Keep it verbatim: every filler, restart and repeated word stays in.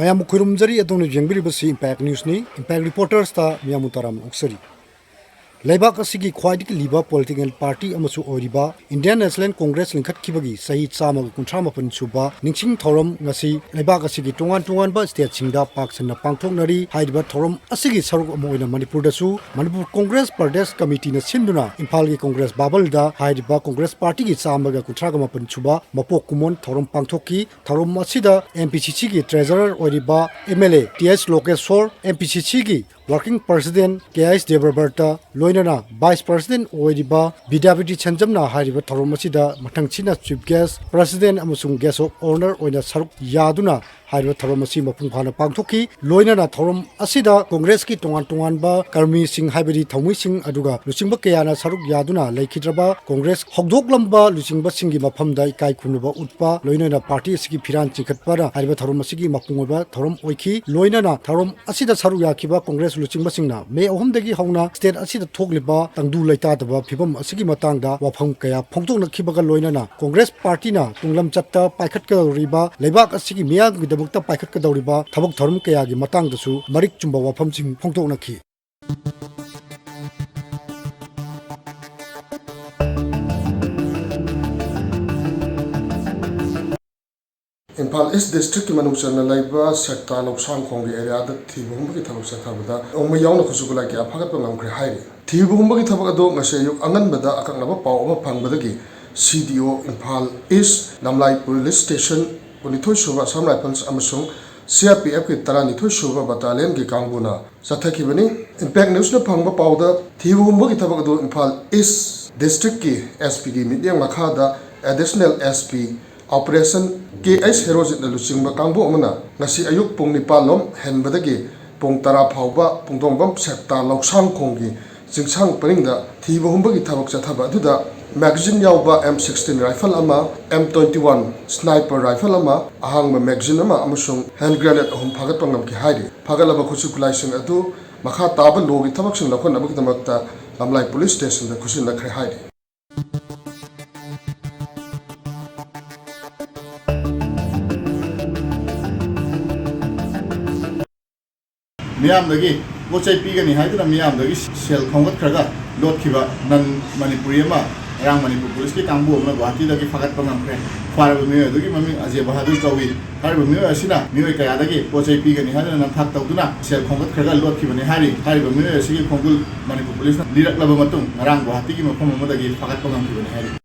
ꯃꯌꯥꯝꯕꯨ ꯈꯨꯔꯨꯝꯖꯔꯤ꯫ ꯑꯗꯣꯝꯅ ꯌꯦꯡꯕꯤꯔꯤꯕꯁꯤ Impact Newsꯅꯤ꯫ Impact Reportersꯇ ꯃꯤꯌꯥꯝꯕꯨ ꯇꯔꯥꯝꯅ ꯑꯣꯛꯆꯔꯤ꯫ ꯂꯩꯕꯥꯛ ꯑꯁꯤꯒꯤ ꯈ꯭ꯋꯥꯏꯗꯒꯤ ꯂꯤꯕ political party ꯑꯃꯁꯨ ꯑꯣꯏꯔꯤꯕ Indian National Congress ꯂꯤꯡꯈꯠꯈꯤꯕꯒꯤ ꯆꯍꯤ ꯆꯥꯝꯃꯒ ꯀꯨꯟꯊ꯭ꯔꯥ ꯃꯥꯄꯟ ꯁꯨꯕ ꯅꯤꯡꯁꯤꯡ ꯊꯧꯔꯝ ꯉꯁꯤ ꯂꯩꯕꯥꯛ ꯑꯁꯤꯒꯤ ꯇꯣꯉꯥꯟ ꯇꯣꯉꯥꯟꯕ stateꯁꯤꯡꯗ ꯄꯥꯛ ꯁꯟꯅ ꯄꯥꯡꯊꯣꯛꯅꯔꯤ꯫ ꯍꯥꯏꯔꯤꯕ ꯊꯧꯔꯝ ꯑꯁꯤꯒꯤ ꯁꯔꯨꯛ ꯑꯃ ꯑꯣꯏꯅ ꯃꯅꯤꯄꯨꯔꯗꯁꯨ ꯃꯅꯤꯄꯨꯔ Congress Pradesh Committeeꯅ ꯁꯤꯟꯗꯨꯅ ꯏꯝꯐꯥꯜꯒꯤ Congress ꯚꯕꯟꯗ ꯍꯥꯏꯔꯤꯕ Congress partyꯒꯤ ꯆꯥꯝꯃꯒ ꯀꯨꯟꯊ꯭ꯔꯥꯒ ꯃꯥꯄꯟ ꯁꯨꯕ ꯃꯄꯣꯛ ꯀꯨꯝꯑꯣꯟ ꯊꯧꯔꯝ ꯄꯥꯡꯊꯣꯛꯈꯤ꯫ ꯊꯧꯔꯝ ꯑꯁꯤꯗ MPCCꯒꯤ treasurer ꯑꯣꯏꯔꯤꯕ MLA Th ꯂꯣꯀꯦꯁꯣꯔ, MPCCꯒꯤ working president Kh ꯗꯦꯕꯕ꯭ꯔꯇ, ꯂꯣꯏꯅꯅ vice president ꯑꯣꯏꯔꯤꯕ ꯕꯤꯗ꯭ꯌꯥꯄꯇꯤ ꯁꯟꯖꯝꯅ ꯍꯥꯏꯔꯤꯕ ꯊꯧꯔꯝ ꯑꯁꯤꯗ ꯃꯊꯪꯁꯤꯠꯅ chief guest, president ꯑꯃꯁꯨꯡ guest of honour ꯑꯣꯏꯅ ꯁꯔꯨꯛ ꯌꯥꯗꯨꯅ ꯍꯥꯏꯔꯤꯕ ꯊꯧꯔꯝ ꯑꯁꯤ ꯃꯄꯨꯡ ꯐꯥꯅ ꯄꯥꯡꯊꯣꯛꯈꯤ꯫ ꯂꯣꯏꯅꯅ ꯊꯧꯔꯝ ꯑꯁꯤꯗ Congressꯀꯤ ꯇꯣꯉꯥꯟ ꯇꯣꯉꯥꯟꯕ ꯀꯔꯃꯤꯁꯤꯡ, ꯍꯥꯏꯕꯗꯤ ꯊꯧꯃꯤꯁꯤꯡ, ꯑꯗꯨꯒ ꯂꯨꯆꯤꯡꯕ ꯀꯌꯥꯅ ꯁꯔꯨꯛ ꯌꯥꯗꯨꯅ ꯂꯩꯈꯤꯗ꯭ꯔꯕ Congress ꯍꯧꯗꯣꯛꯂꯝꯕ ꯂꯨꯆꯤꯡꯕꯁꯤꯡꯒꯤ ꯃꯐꯝꯗ ꯏꯀꯥꯏ ꯈꯨꯝꯅꯕ ꯎꯠꯄ, ꯂꯣꯏꯅꯅ party ꯑꯁꯤꯒꯤ ꯐꯤꯔꯥꯟ ꯆꯤꯡꯈꯠꯄꯅ ꯍꯥꯏꯔꯤꯕ ꯊꯧꯔꯝ ꯑꯁꯤꯒꯤ ꯃꯄꯨꯡ ꯑꯣꯏꯕ ꯊꯧꯔꯝ ꯑꯣꯏꯈꯤ꯫ ꯂꯣꯏꯅꯅ ꯊꯧꯔꯝ ꯑꯁꯤꯗ ꯁꯔꯨꯛ ꯌꯥꯈꯤꯕ Congress ꯂꯨꯆꯤꯡꯕꯁꯤꯡꯅ May ꯑꯍꯨꯝꯗꯒꯤ ꯍꯧꯅ state ꯑꯁꯤꯗ ꯊꯣꯛꯂꯤꯕ ꯇꯪꯗꯨ ꯂꯩꯇꯥꯗꯕ ꯐꯤꯕꯝ ꯑꯁꯤꯒꯤ ꯃꯇꯥꯡꯗ ꯋꯥꯐꯝ ꯀꯌꯥ ꯐꯣꯡꯗꯣꯛꯅꯈꯤꯕꯒ ꯂꯣꯏꯅꯅ Congress partyꯅ ꯇꯨꯡꯂꯝꯆꯠꯇ ꯄꯥꯏꯈꯠꯀꯗꯧꯔꯤꯕ, ꯂꯩꯕꯥꯛ ꯑꯁꯤꯒꯤ ꯃꯤꯌꯥꯝꯒꯤꯗꯃꯛꯇ ꯄꯥꯏꯈꯠꯀꯗꯧꯔꯤꯕ ꯊꯕꯛ ꯊꯧꯔꯝ ꯀꯌꯥꯒꯤ ꯃꯇꯥꯡꯗꯁꯨ ꯃꯔꯤꯛ ꯆꯨꯝꯕ ꯋꯥꯐꯝꯁꯤꯡ ꯐꯣꯡꯗꯣꯛꯅꯈꯤ꯫ ꯏꯝꯐꯥꯜ East Districtꯀꯤ ꯃꯅꯨꯡ ꯆꯟꯅ ꯂꯩꯕ ꯁꯦꯛꯇꯥ ꯂꯧꯁꯥꯡꯈꯣꯡꯒꯤ areaꯗ ꯊꯤꯕ ꯍꯨꯝꯕꯒꯤ ꯊꯕꯛ ꯆꯠꯊꯕꯗ ꯅꯣꯡꯃꯩ ꯌꯥꯎꯅ ꯈꯨꯠꯁꯨ ꯈꯨꯠꯂꯥꯏ ꯀꯌꯥ ꯐꯥꯒꯠꯄ ꯉꯝꯈ꯭ꯔꯦ ꯍꯥꯏꯔꯤ꯫ ꯊꯤꯕ ꯍꯨꯝꯕꯒꯤ ꯊꯕꯛ ꯑꯗꯨ ꯉꯁꯤ ꯑꯌꯨꯛ ꯑꯉꯟꯕꯗ ꯑꯀꯛꯅꯕ ꯄꯥꯎ ꯑꯃ ꯐꯪꯕꯗꯒꯤ CDO Imphal East, ꯂꯝꯂꯥꯏ Police Station, ꯀꯨꯟꯅꯤꯊꯣꯏ ꯁꯨꯕ Assam Rifles ꯑꯃꯁꯨꯡ CRPFꯀꯤ ꯇꯔꯥꯅꯤꯊꯣꯏ ꯁꯨꯕ battalionꯒꯤ ꯀꯥꯡꯕꯨꯅ ꯆꯠꯊꯈꯤꯕꯅꯤ꯫ Impact Newsꯅ ꯐꯪꯕ ꯄꯥꯎꯗ, ꯊꯤꯕ ꯍꯨꯝꯕꯒꯤ ꯊꯕꯛ ꯑꯗꯨ ꯏꯝꯐꯥꯜ East Districtꯀꯤ SPꯒꯤ ꯃꯤꯠꯌꯦꯡ ꯃꯈꯥꯗ Additional SP Operation Kh ꯍꯦꯔꯣꯖꯤꯠꯅ ꯂꯨꯆꯤꯡꯕ ꯀꯥꯡꯕꯨ ꯑꯃꯅ ꯉꯁꯤ ꯑꯌꯨꯛ ꯄꯨꯡ ꯅꯤꯄꯥꯟ ꯂꯣꯝ ꯍꯦꯟꯕꯗꯒꯤ ꯄꯨꯡ ꯇꯔꯥ ꯐꯥꯎꯕ ꯄꯨꯡꯗꯣꯡꯕꯝ ꯁꯦꯛꯇꯥ ꯂꯧꯁꯥꯡꯈꯣꯡꯒꯤ ꯆꯤꯡꯁꯥꯡ ꯄꯔꯤꯡꯗ ꯊꯤꯕ ꯍꯨꯝꯕꯒꯤ ꯊꯕꯛ ꯆꯠꯊꯕ ꯑꯗꯨꯗ magazine ꯌꯥꯎꯕ M sixteen rifle ꯑꯃ, M twenty-one sniper rifle ꯑꯃ, ꯑꯍꯥꯡꯕ magazine ꯑꯃ ꯑꯃꯁꯨꯡ hand grenade ꯑꯍꯨꯝ ꯐꯥꯒꯠꯄ ꯉꯝꯈꯤ ꯍꯥꯏꯔꯤ꯫ ꯐꯥꯒꯠꯂꯕ ꯈꯨꯠꯁꯨ ꯈꯨꯠꯂꯥꯏꯁꯤꯡ ꯑꯗꯨ ꯃꯈꯥ ꯇꯥꯕ ꯂꯣꯒꯤ ꯊꯕꯛꯁꯤꯡ ꯂꯧꯈꯠꯅꯕꯒꯤꯗꯃꯛꯇ ꯂꯝꯂꯥꯏ Police Stationꯗ ꯈꯨꯠꯁꯤꯟꯅꯈ꯭ꯔꯦ ꯍꯥꯏꯔꯤ꯫ ꯃꯤꯌꯥꯝꯗꯒꯤ ꯄꯣꯠ ꯆꯩ ꯄꯤꯒꯅꯤ ꯍꯥꯏꯗꯨꯅ ꯃꯤꯌꯥꯝꯗꯒꯤ ꯁꯦꯜ ꯈꯣꯝꯒꯠꯈ꯭ꯔꯒ ꯂꯣꯠꯈꯤꯕ ꯅꯟ ꯃꯅꯤꯄꯨꯔꯤ ꯑꯃ ꯉꯔꯥꯡ ꯃꯅꯤꯄꯨꯔ ꯄꯨꯂꯤꯁꯀꯤ ꯀꯥꯡꯕꯨ ꯑꯃꯅ ꯒꯨꯋꯥꯍꯥꯇꯤꯗꯒꯤ ꯐꯥꯒꯠꯄ ꯉꯝꯈ꯭ꯔꯦ꯫ ꯐꯥꯔꯕ ꯃꯤꯑꯣꯏ ꯑꯗꯨꯒꯤ ꯃꯃꯤꯡ ꯑꯖꯦ ꯕꯍꯥꯗꯨꯔ ꯀꯧꯏ꯫ ꯍꯥꯏꯔꯤꯕ ꯃꯤꯑꯣꯏ ꯑꯁꯤꯅ ꯃꯤꯑꯣꯏ ꯀꯌꯥꯗꯒꯤ ꯄꯣꯠ ꯆꯩ ꯄꯤꯒꯅꯤ ꯍꯥꯏꯗꯨꯅ ꯅꯝꯊꯥꯛ ꯇꯧꯗꯨꯅ ꯁꯦꯜ ꯈꯣꯝꯒꯠꯈ꯭ꯔꯒ ꯂꯣꯠꯈꯤꯕꯅꯤ ꯍꯥꯏꯔꯤ꯫ ꯍꯥꯏꯔꯤꯕ ꯃꯤꯑꯣꯏ ꯑꯁꯤꯒꯤ ꯈꯣꯡꯒꯨꯜ ꯃꯅꯤꯄꯨꯔ ꯄꯨꯂꯤꯁꯅ ꯂꯤꯔꯛꯂꯕ ꯃꯇꯨꯡ ꯉꯔꯥꯡ ꯒꯨꯋꯥꯍꯥꯇꯤꯒꯤ ꯃꯐꯝ ꯑꯃꯗꯒꯤ ꯐꯥꯒꯠꯄ ꯉꯝꯈꯤꯕꯅꯤ ꯍꯥꯏꯔꯤ꯫